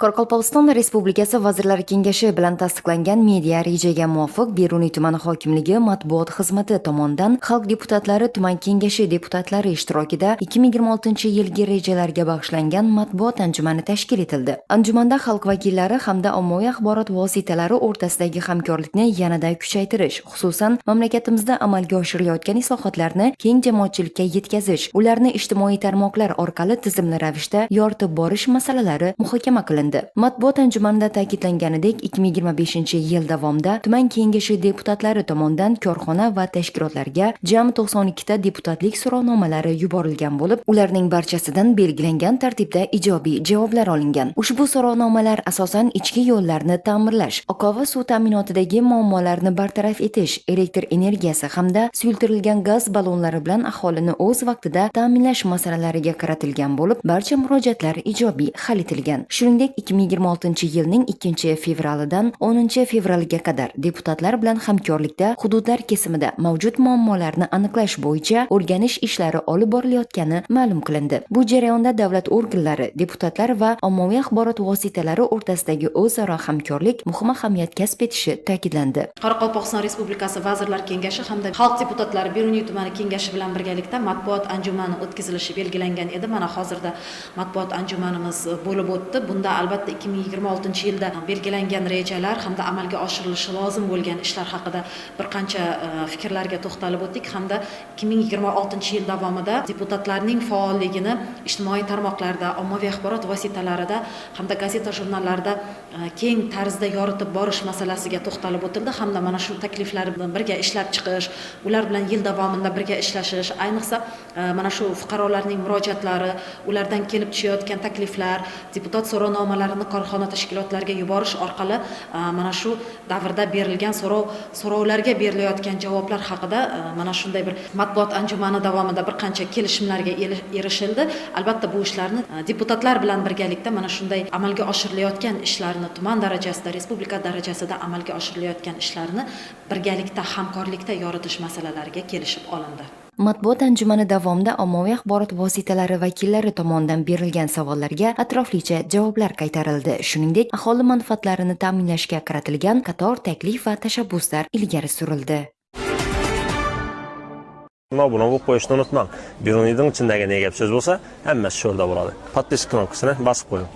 Qoraqalpog'iston Respublikasi Vazirlar Kengashi bilan tasdiqlangan media rejaga muvofiq, Beruniy tumani hokimligi matbuot xizmati tomonidan xalq deputatlari tuman kengashi deputatlari ishtirokida 2026-yilgi rejalarga bag'ishlangan matbuot anjumani tashkil etildi. Anjumanda xalq vakillari hamda ommaviy axborot vositalari o'rtasidagi hamkorlikni yanada kuchaytirish, xususan, mamlakatimizda amalga oshirilayotgan islohotlarni keng jamoatchilikka yetkazish, ularni ijtimoiy tarmoqlar orqali tizimli ravishda yoritib borish masalalari muhokama qilindi. Matbuot anjumanida ta'kidlanganidek, 2025-yil davomida tuman kengashi deputatlari tomonidan korxona va tashkilotlarga jami 92 ta deputatlik so'rovnomalari yuborilgan bo'lib, ularning barchasidan belgilangan tartibda ijobiy javoblar olingan. Ushbu so'rovnomalar asosan ichki yo'llarni ta'mirlash, oqova suv ta'minotidagi muammolarni bartaraf etish, elektr energiyasi hamda suyultirilgan gaz ballonlari bilan aholini o'z vaqtida ta'minlash masalalariga qaratilgan bo'lib, barcha murojaatlar ijobiy hal etilgan. Shuningdek, 2026-yilning 2-fevralidan 10-fevralga qadar deputatlar bilan hamkorlikda hududlar kesimida mavjud muammolarni aniqlash bo'yicha o'rganish ishlari olib borilayotgani ma'lum qilindi. Bu jarayonda davlat organlari, deputatlar va ommaviy axborot vositalari o'rtasidagi o'zaro hamkorlik muhim ahamiyat kasb etishi ta'kidlandi. Qoraqalpog'iston Respublikasi Vazirlar Kengashi hamda xalq deputatlari Beruniy tumani kengashi bilan birgalikda matbuot anjumani o'tkazilishi belgilangan edi. Mana hozirda matbuot anjumanimiz bo'lib o'tdi. Bunda albatta 2026-yilda belgilangan rejalar hamda amalga oshirilishi lozim bo'lgan ishlar haqida bir qancha fikrlarga to'xtalib o'tdik hamda 2026-yil davomida deputatlarning faolligini ijtimoiy tarmoqlarda, ommaviy axborot vositalarida hamda gazeta jurnallarda keng tarzda yoritib borish masalasiga to'xtalib o'tildi hamda mana shu takliflar bilan birga ishlab chiqish, ular bilan yil davomida birga ishlashish, ayniqsa mana shu fuqarolarning murojaatlari, ulardan kelib tushayotgan takliflar, deputat so'rovnomalarini korxona, tashkilotlarga yuborish orqali mana shu davrda berilgan so'rovlarga berilayotgan javoblar haqida mana shunday bir matbuot anjumani davomida bir qancha kelishimlarga erishildi. Albatta, bu ishlarni deputatlar bilan birgalikda mana shunday amalga oshirilayotgan ishlarni, tuman darajasida, respublika darajasida amalga oshirilayotgan ishlarni birgalikda, hamkorlikda yoritish masalalariga kelishib olindi. Matbuot anjumani davomida ommaviy axborot vositalari vakillari tomonidan berilgan savollarga atroflicha javoblar qaytarildi. Shuningdek, aholi manfaatlarini ta'minlashga qaratilgan qator taklif va tashabbuslar ilgari surildi. Obuna bo'lib qo'yishni unutmang. Beruniyning ichidagi ne gap so'z bo'lsa, hammasi shu yerda bo'ladi. Подписка knopkasini bosib qo'ying.